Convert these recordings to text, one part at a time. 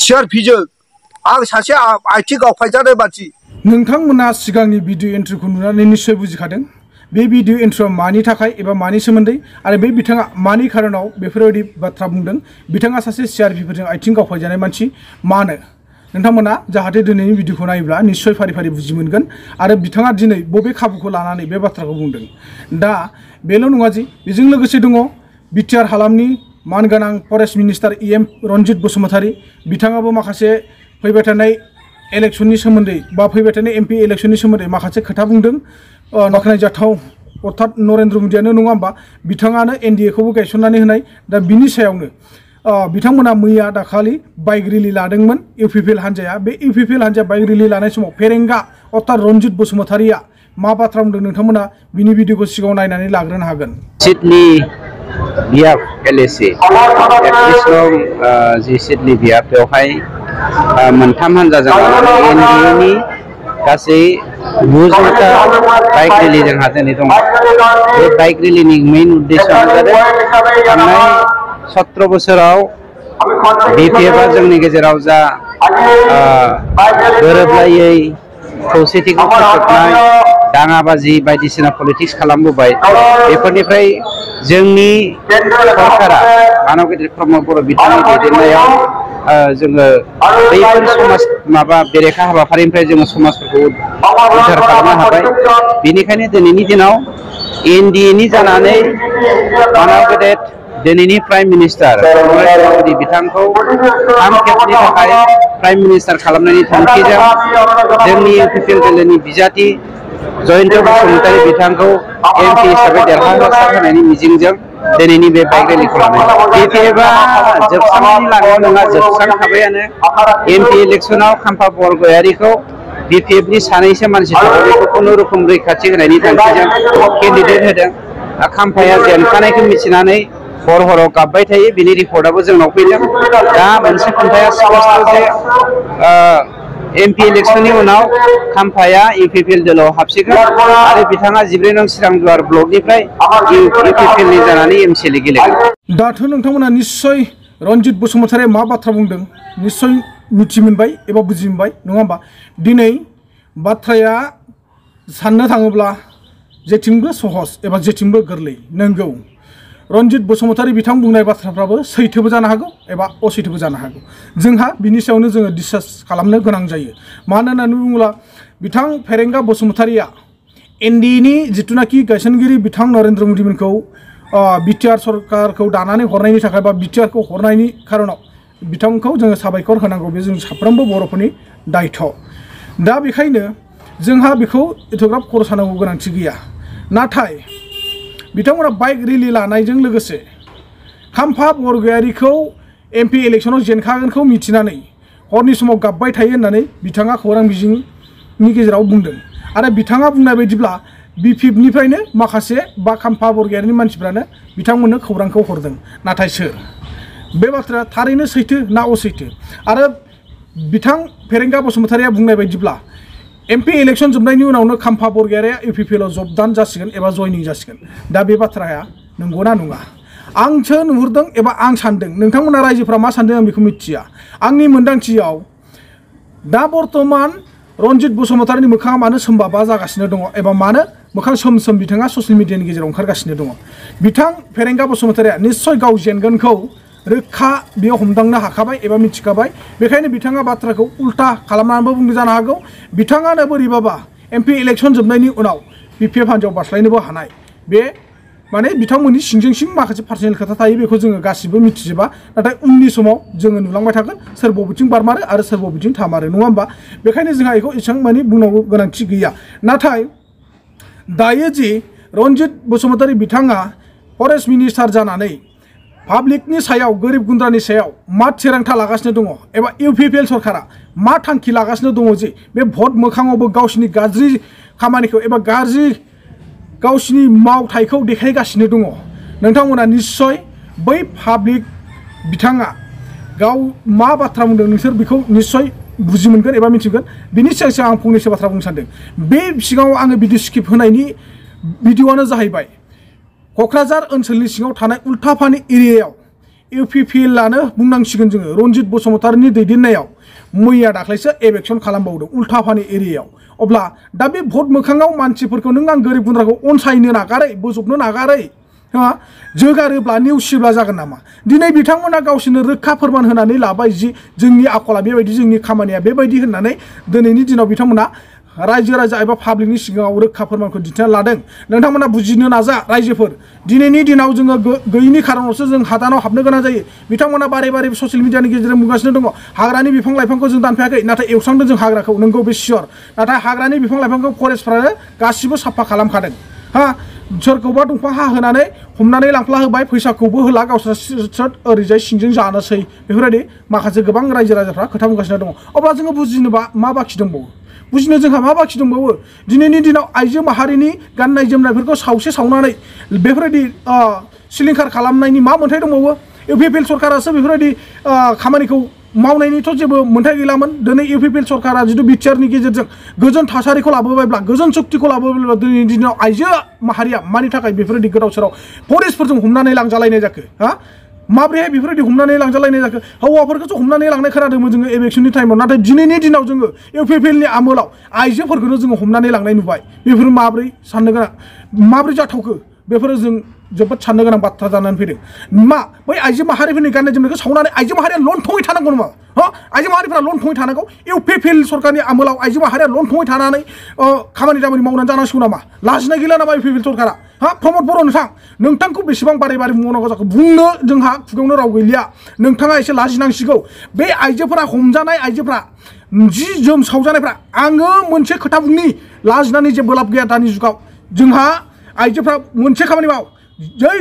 CRPजों आं सासे आथिं गावफायजानाय मानसि। नोंथांमोना सिगांनि भिडिअ एन्ट्रिखौ नुनानै निश्चय बुजिखादों बे भिडिअ एन्ट्रिआ मानि थाखाय एबा मानि सोमोन्दै आरो बे बिथाङा मानि खारनाव बेफोरबायदि बाथ्रा बुंदों। बिथाङा सासे CRPफोरजों आथिं गावफायजानाय मानसि मानो नोंथांमोना जाहाथे दिनैनि भिडिअखौ नायोब्ला निश्चय फारि फारि बुजि मोनगोन आरो बिथाङा दिनै बबे खाबुखौ लानानै बे बाथ्राखौ बुंदों। दा बेल' नङा जि बेजों लोगोसे दङ बिटिआर हालामनि मानगोनां forest minister EM Ranjit Basumatary बिथाङाबो माखासे फैबाय थानाय इलेक्शननि सोमोन्दै बा फैबाय थानाय MP इलेक्शननि सोमोन्दै माखासे खोथा बुंदों। बाख्नायजाथाव अर्थात नरेन्द्र मदियानो नङा होमबा बिथाङानो NDA खौबो गायसननानै होनाय। दा बिनि सायावनो बिथांमोना मैया दाखालि बाइक रेलि लादोंमोन UPPL हान्जाया। बे UPPL हान्जाया बाइक रेलि लानाय समाव फेरेंगा अर्थात रन्जित बसुमतारीया मा बाथ्रा बुंदों नोंथांमोना बिनि भिडिअखौ सिगाङाव नायनानै लाग्रोनो हागोन। सिडनी बियाब LAC जि सिडनी बियाब बेवहाय मोनथाम हान्जाजों लानानै NDA नि गासै 9ता बाइक रेलि जोंहा दिनै दं। बे बाइक रेलिनि मेइन उद्देश्यआनो जादों थांनाय 17 बोसोराव BPFआ जोंनि गेजेराव जा गोरोबलायै खौसेथिखौ फोजोबनाय दाङाबाजि बायदिसिना पलिटिक्स खालामबोबाय बेफोरनिफ्राय जोंनि सरकारा मानव गेदेर प्रमद बर' बिथांनि दैदेननायाव जोङो बैफोर समाज बेरेखा हाबाफारिनिफ्राय जोङो समाजफोरखौ उद्धार खालामनो हाबाय। बेनिखायनो दिनैनि दिनाव NDA नि जानानै मानव गेदेर दिनैनि प्राइम मिनिस्टार नरेन्द्र मदि बिथांखौ 3 खेबनि थाखाय प्राइम मिनिस्टार खालामनायनि थांखिजों जोंनि UPPL दोलोनि बिजाथि जयेन्द्र बसुमतारी बिथांखौ MP हिसाबै देरहासार होनायनि मिजिंजों दिनैनि बे बाइक रेलिखौ लानाय। BPFआ जोबस्रांनायनि लामायाव नङा जोबस्रांखाबायानो। MP इलेक्शनाव खाम्फा बरगयारिखौ BPFनि सानैसो मानसि बेखौ खुनुरुखुम रैखाथि होनायनि थांखिजों केन्डिडेट होदों। खाम्फाया जेनखानायखौ मिथिनानै हर गाबबाय थायो। बिनि रिपर्टआबो जोंनाव फैदों। दा मोनसे खोथाया स्पष्ट जे MP इलेक्शननि उनाव खाम्फाया UPPL दोलोआव हाबसिगोन आरो बिथाङा 14 नं सिरांदुवार ब्लकनिफ्राय UPPL नि जानानै MCL गेलेगोन। दाथ' नोंथांमोना निश्चय रन्जित बसुमतारीया मा बाथ्रा बुंदों निश्चय मिथि मोनबाय एबा बुजि मोनबाय नङा होमबा। दिनै बाथ्राया साननो थाङोब्ला जेथिंबो सहज एबा जेथिंबो गोरलै नंगौ। रन्जित बसुमतारी बिथां बुंनाय बाथ्राफ्राबो सैथोबो जानो हागौ एबा असैथोबो जानो हागौ। जोंहा बिनि सायावनो जोङो डिसकास खालामनो गोनां जायो। मानो होननानै बुङोब्ला बिथां फेरेंगा बसुमतारीया NDA नि जिथुनाखि गायसनगिरि बिथां नरेन्द्र मदिमोनखौ बिटिआर सरकारखौ दानानै हरनायनि थाखाय बा बिटिआरखौ हरनायनि खारनाव बिथांखौ जोङो साबायखर होनांगौ। बे जों साफ्रोमबो बर'फोरनि दायथ'। दा बेखायनो जोंहा बेखौ एथ'ग्राब खर' सानांगौ गोनांथि गैया। नाथाय बिथांमोना बाइक रेलि लानायजों लोगोसे खाम्फा बरगयारिखौ MP इलेक्शनाव जेनखागोनखौ मिथिनानै हरनि समाव गाबबाय थायो होननानै बिथाङा खौरां बिजोंनि गेजेराव बुंदों। आरो बिथाङा बुंनाय बायदिब्ला BPFनिफ्रायनो माखासे बा खाम्फा बरगयारिनि मानसिफ्रानो बिथांमोननो खौरांखौ हरदों। नाथाय सोर बे बाथ्राया थारैनो सैथो ना असैथो? आरो बिथां फेरेंगा बसुमतारीया बुंनाय बायदिब्ला MP इलेक्शन जोबनायनि उनावनो खाम्फा बरगयारिया UPPLआव जबदान जासिगोन एबा जयनिं जासिगोन। दा बे बाथ्राया नंगौना नङा? आंसो नुहुरदों एबा आं सानदों। नोंथांमोना रायजोफ्रा मा सानदों आं बेखौ मिथिया। आंनि मोन्दांथियाव दा बर्थमान रन्जित बसुमतारीनि मोखाङा मानो सोमबाबा जागासिनो दङ एबा मानो मोखां सोम बिथाङा ससियेल मिडियानि गेजेराव ओंखारगासिनो दङ। बिथां फेरेंगा बसुमतारीया निश्चय गाव जेनगोनखौ रोखा बेयाव हमदांनो हाखाबाय एबा मिथिखाबाय। बेखायनो बिथाङा बाथ्राखौ उल्था खालामनानैबो बुंनो जानो हागौ। बिथाङानो बोरैबाबा MP इलेक्शन जोबनायनि उनाव BPF हान्जायाव बारस्लायनोबो हानाय। बे माने बिथांमोननि सिंजों सिं माखासे पार्सनेल खोथा थायो बेखौ जोङो गासिबो मिथिजोबा। नाथाय उननि समाव जोङो नुलांबाय थागोन सोर बबेथिं बारमारो आरो सोर बबेथिं थामारो नङा होमबा। बेखायनो जोंहा बेखौ एसेबां माने बुंनांगौ गोनांथि गैया। नाथाय दायो जि रन्जित बसुमतारी बिथाङा फरेस्ट मिनिस्टार जानानै पाब्लिकनि सायाव गोरिब गुन्द्रानि सायाव मा थिरांथा लागासिनो दङ एबा UPPL सरकारा मा थांखि लागासिनो दङ जे बे भट मोखाङावबो गावसिनि गाज्रि खामानिखौ एबा गाज्रि गावसिनि मावथायखौ देखायगासिनो दङ। नोंथांमोना निश्चय बै पाब्लिक बिथाङा गाव मा बाथ्रा बुंदों नोंसोर बेखौ निश्चय बुजि मोनगोन एबा मिथिगोन। बिनि सिगां आं फंनैसो बाथ्रा बुंनो सानदों। बे सिगाङाव आङो भिडिअ स्किप होनायनि भिडिअआनो जाहैबाय क'क्राझार ओनसोलनि सिङाव थानाय उल्थाफानि एरियायाव UPPLआनो बुंनांसिगोन जोङो रनजित बसुमतारीनि दैदेननायाव मैया दाख्लैसो एबेक्सन खालामबावदों उल्थाफानि एरियायाव अब्ला दा बे भट मोखाङाव मानसिफोरखौ नों आं गोरिब गुन्द्राखौ अनसायनो नागारै बोजबनो नागारै जोगारोब्ला नेवसिब्ला जागोन नामा दिनै बिथांमोना गावसोरनो रोखा फोरमान होनानै लाबाय जि जोंनि आखला बेबायदि जोंनि खामानिया बेबायदि होननानै दिनैनि दिनाव बिथांमोना रायजो राजा एबा पाब्लिकनि सिगाङाव रोखा फोरमानखौ दिन्थिना लादों नोंथांमोना बुजिनो नाजा रायजोफोर दिनैनि दिनाव जोङो गैयिनि खारनावसो जों हादानाव हाबनो गोनां जायो बिथांमोना बारे बारे ससियेल मिडियानि गेजेरजों बुंगासिनो दङ हाग्रानि बिफां लाइफांखौ जों दानफायाखै नाथाय एवस्रांदों जों हाग्राखौ नंगौ बे सियर नाथाय हाग्रानि बिफां लाइफांखौ फरेस्टफ्रानो गासिबो साफा खालामखादों सोरखौबा दंफां हाहोनानै हमनानै लांफ्ला होबाय फैसाखौबो होला गावसोर ओरैजाय सिंजों जानोसै बेफोरबायदि माखासे गोबां रायजो राजाफ्रा खोथा बुंगासिनो दङ अब्ला जोङो बुजिनोबा मा बाखि दंबावो बुजिनो जोंहा मा बाखि दंबावो दिनैनि दिनाव आइजो माहारिनि गाननाय जोमनायफोरखौ सावनानै बेफोरबायदि सिलिंखार खालामनायनि मा मोन्थाय दंबावो UPPL सरकारासो बेफोरबायदि खामानिखौ मावनायनिथ' जेबो मोन्थाय गैलामोन दिनै UPPL सरकारा जिथु बिटिआरनि गेजेरजों गोजोन थासारिखौ लाबोबायब्ला गोजोन शक्तिखौ लाबोबायब्ला दिनैनि दिनाव आइजो माहारिया मानि थाखाय बेफोरबायदि गोदाव सोराव फरेस्टफोरजों हमनानै लांजालायनाय जाखो माब्रैहाय बेफोरबायदि हमनानै लांजालायनाय जाखो हौवाफोरखौसो हमनानै लांनाय खोनादोंमोन जोङो इलेक्शननि टाइमाव नाथाय दिनैनि दिनाव जोङो UPPLनि आमोलाव आइजोफोरखौनो जोङो हमनानै लांनाय नुबाय बेफोर माब्रै साननो गोनां माब्रै जाथावखो बेफोरो जों जोबोद साननो गोनां बाथ्रा जानानै फैदों मा बै आइजो माहारिफोरनि गाननाय जोमनायखौ सावनानै आइजो माहारिया लंथङै थानांगौ नामा आइजो माहारिफोरा लंथङै थानांगौ UPPL सरकारनि आमोलाव आइजो माहारिया लंथङै थानानै खामानि दामानि मावनानै जानांसिगौ नामा लाजिनाय गैला नामा UPPL सरकारा प्रमद बर' नोंथांखौ बेसेबां बारे बारे बुंनांगौ जाखो बुंनो जोंहा खुगायावनो राव गैलिया नोंथाङा एसे लाजिनांसिगौ बे आइजोफोरा हमजानाय आइजोफोरा जि जोम सावजानायफ्रा आङो मोनसे खोथा बुंनि लाजिनानै जेबो लाब गैया दानि जुगाव जोंहा आइजोफ्रा मोनसे खामानि माव जै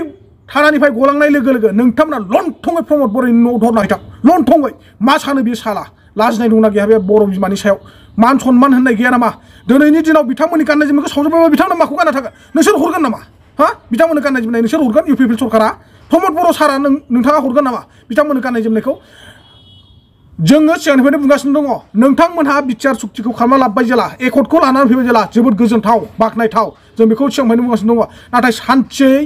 थानानिफ्राय गलांनाय लोगो लोगो नोंथांमोना लंथङै प्रमद बर'नि न' धरनाय थां लंथङै मा सानो बे साला लाजिनाय दंना गैया बे बर' बिमानि सायाव मान सनमान होननाय गैया नामा दिनैनि दिनाव बिथांमोननि गाननाय जोमनायखौ सावजोबबाय बिथांमोना माखौ गानना थागोन नोंसोर हरगोन नामा बिथांमोननो गाननाय जोमनाय नोंसोर हरगोन UPPL सरकारा प्रमद बर' सारा नोंथाङा हरगोन नामा बिथांमोननो गाननाय जोमनायखौ जोङो सिगांनिफ्रायनो बुंगासिनो दङ नोंथांमोनहा बिटिआर सुक्तिखौ खालामना लाबोबाय जेला एकर्डखौ लानानै फैबाय जेला जोबोद गोजोनथाव बाख्नायथाव जों बेखौ सिगांनिफ्रायनो बुंगासिनो दङ नाथाय सान्थियै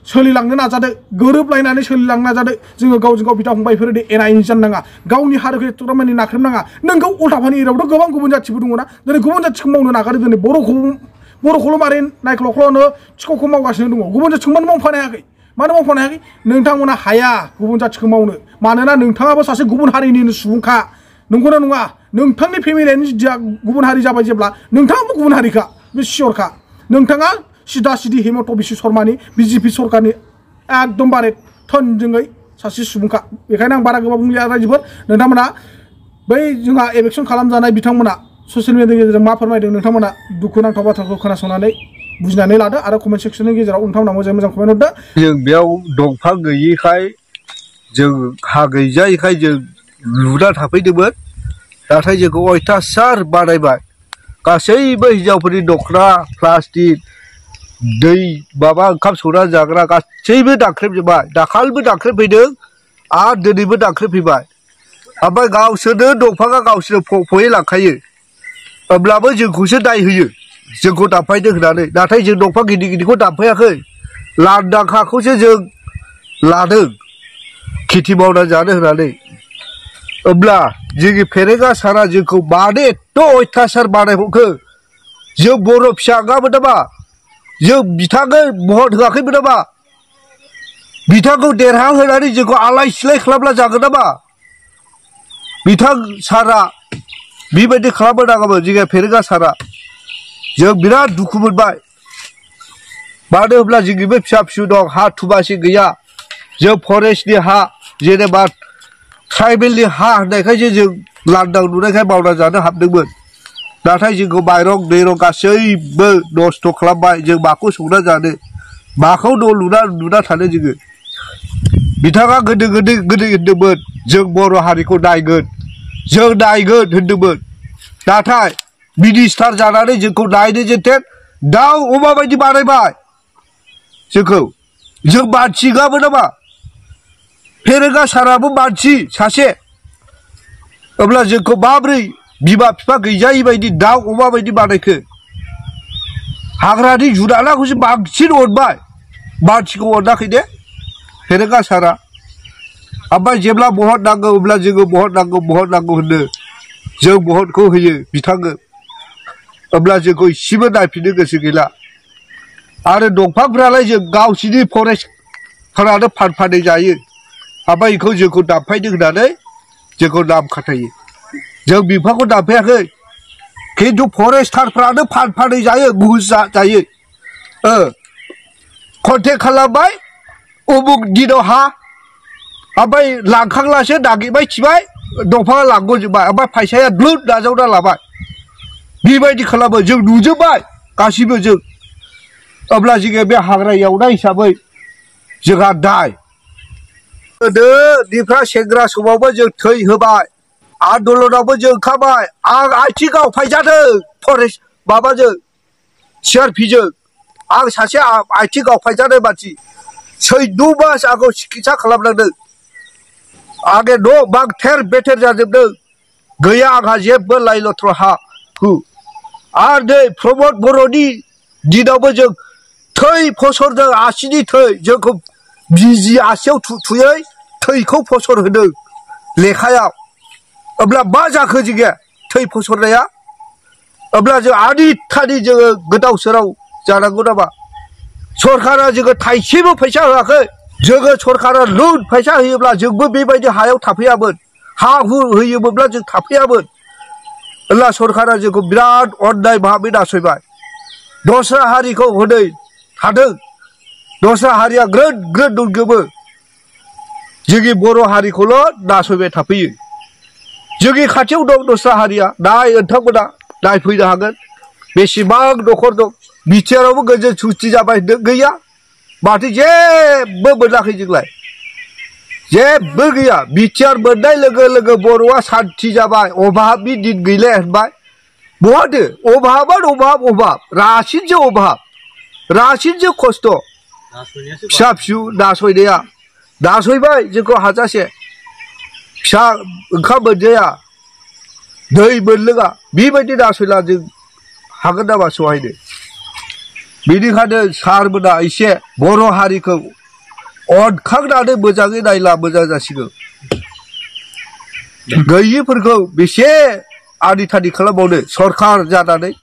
सोलिलांनो नाजादो गोरोबलायनानै सोलिलांनो नाजादो जोङो गावजों गाव बिदा फंबाय बेफोरबायदि एना एनि जानो नाङा गावनि हारिखौ एथ'ग्रामानि नाख्रेबनाङा नोंगौ उल्थाफानि एरियायावथ' गोबां गुबुन जाथिबो दङना दिनै गुबुन जाथिखौ मावनो नागारो दिनै बर'खौल' मारै नायख्ल'ख्ल'नो थिख'खौ मावगासिनो दङ गुबुन जाथिखौ मानो मावफानो हायाखै मानो मावफानो हायाखै नोंथांमोना हाया गुबुन जाथिखौ मावनो मानोना नोंथाङाबो सासे गुबुन हारिनिनो सुबुंखा नंगौना नङा नोंथांनि फेमिलियानो गुबुन हारि जाबाय जेब्ला नोंथाङाबो गुबुन हारिखा बे सियरखा नोंथाङा सिदा सिदि हेमन्त बिश्व शर्मानि BJP सरकारनि एकदमबारे थोंजोङै सासे सुबुंखा बेखायनो आं बारा गोबाव बुंलिया रायजोफोर नोंथांमोना बै जोंहा इलेक्शन खालामजानाय बिथांमोना ससियेल मिडियानि गेजेरजों मा फोरमायदों नोंथांमोना दुखुनांथाव बाथ्राखौ खोनासंनानै बुजिनानै लादो आरो कमेन्ट सेक्सननि गेजेराव नोंथांमोना मोजाङै मोजां कमेन्ट हरदो जों बेयाव दंफां गैयिखाय जों हा गैजायिखाय जों लुना थाफैदोंमोन नाथाय जोंखौ अयथासार बानायबाय गासैबो हिनजावफोरनि दख'ना प्लास्टिक दै माबा ओंखाम संना जाग्रा गासैबो दाख्रेबजोब्बाय दाखालिबो दाख्रेबफैदों आरो दिनैबो दाख्रेबफैबाय ओमफ्राय गावसोरनो दंफाङा गावसोरनो फयै लांखायो होमब्लाबो जोंखौसो दाय होयो जोंखौ दानफायदों होननानै नाथाय जों दंफां गिदिर गिदिरखौ दानफायाखै लांदां हाखौसो जों लादों खेथि मावना जानो होननानै होमब्ला जोंनि फेरेंगा सारा जोंखौ मानो एथ' अयथासार बानायहरखो जों बर' फिसा नङामोन नामा जों बिथांनो भट होआखैमोन नामा बिथांखौ देरहाहोनानै जोंखौ आलाय सिलाय खालामब्ला जागोन नामा बिथां सारा बेबायदि खालामनो नाङामोन जोंनि फेरेंगा सारा जों बिराद दुखु मोनबाय मानो होनब्ला जोंनि बे फिसा फिसौ दं हा थुबासि गैया जों फरेस्टनि हा जेनेबा ट्राइबेलनि हा होननायखायसो जों लांदां नुनायखाय मावना जानो हाबदोंमोन नाथाय जोंखौ माइरं दैरं गासैबो नस्थ' खालामबाय जों माखौ संना जानो माखौ न' लुना थानो जोङो बिथाङा गोदो होनदोंमोन जों बर' हारिखौ नायगोन जों नायगोन होनदोंमोन नाथाय मिनिस्टार जानानै जोंखौ नायनो जेथे दाउ अमा बायदि बानायबाय जोंखौ जों मानसि नङामोन नामा फेरेंगा साराबो मानसि सासे अब्ला जोंखौ माब्रै बिमा बिफा गैजायै बायदि दाउ अमा बायदि बानायखो हाग्रानि जुनाराखौसो बांसिन अनबाय मानसिखौ अनाखै दे फेरेंगा सारा ओमफ्राय जेब्ला भट नांगौ अब्ला जोङो भट नांगौ होनो जों भटखौ होयो बिथांनो अब्ला जोंखौ इसेबो नायफिननो गोसो गैला आरो दंफांफ्रालाय जों गावसिनि फरेस्टफोरानो फानफानै जायो ओमफ्राय बेखौ जोंखौ दानफायनो होननानै जोंखौ नाम खाथायो जों बिफांखौ दानफायाखै खिन्थु फरेस्टारफ्रानो फानफानै जायो घुस जायो कन्टेक्ट खालामबाय उमुक दिनाव हा ओमफ्राय लांखांलासो नागिरबाय थिबाय दंफाङा लांग'जोबबाय ओमफ्राय फैसाया द्लुद नाजावना लाबाय बेबायदि खालामो जों नुजोबबाय गासिबो जों अब्ला जोङो बे हाग्रा एवनाय हिसाबै जोंहा दाय गोदोनिफ्राय सेंग्रा समावबो जों थै होबाय आन्दलनावबो जों ओंखारबाय आं आथिं गावफायजादों फरेस्ट माबाजों CRPजों आं सासे आथिं गावफायजानाय मानसि 14 मास आंखौ सिकित्सा खालामनांदों आंनि न' बां थेर बेथेर जाजोबदों गैया आंहा जेबो लाइ लथ्र हा हु आरो नै प्रमद बर'नि दिनावबो जों थै फसरदों आसिनि थै जोंखौ बिजि आसियाव थुयै थैखौ फसर होदों लेखायाव अब्ला मा जाखो जोङो थै फसरनाया अब्ला जों आनि थानि जोङो गोदाव सोराव जानांगौ नामा सरकारा जोङो थाइसेबो फैसा होआखै जोङो सरकारा लुन फैसा होयोब्ला जोंबो बेबायदि हायाव थाफैयामोन हा हु होयोमोनब्ला जों थाफैयामोन अब्ला सरकारा जोंखौ बिराद अन्याय भाबै नासयबाय दस्रा हारिखौ हनै थादों दस्रा हारिया ग्रोद ग्रोद दंजोबो जोंनि बर' हारिखौल' नासयबाय थाफैयो जोंनि खाथियाव दं दस्रा हारिया नाय नोंथांमोना नायफैनो हागोन बेसेबां न'खर दं बिटिआरआवबो गोजोन सुक्ति जाबाय गैया माथो जेबो मोनाखै जोंलाय जेबो गैया बिटिआर मोननाय लोगो लोगो बर'आ सान्ति जाबाय अभाबनि दिन गैला होनबाय बहाथो अभाब रासिनसो अभाब रासिनसो खस्थ' फिसा फिसौ नासयबाय जोंखौ हाजासे फिसा ओंखाम मोनजाया दै मोनलोङा बेबायदि नासयला जों हागोन नामा सहायनो बेनिखायनो सारमोना एसे बर' हारिखौ अनखांनानै मोजाङै नायला मोजां जासिगौ गैयिफोरखौ बेसे आनि थानि खालामबावनो सरकार जानानै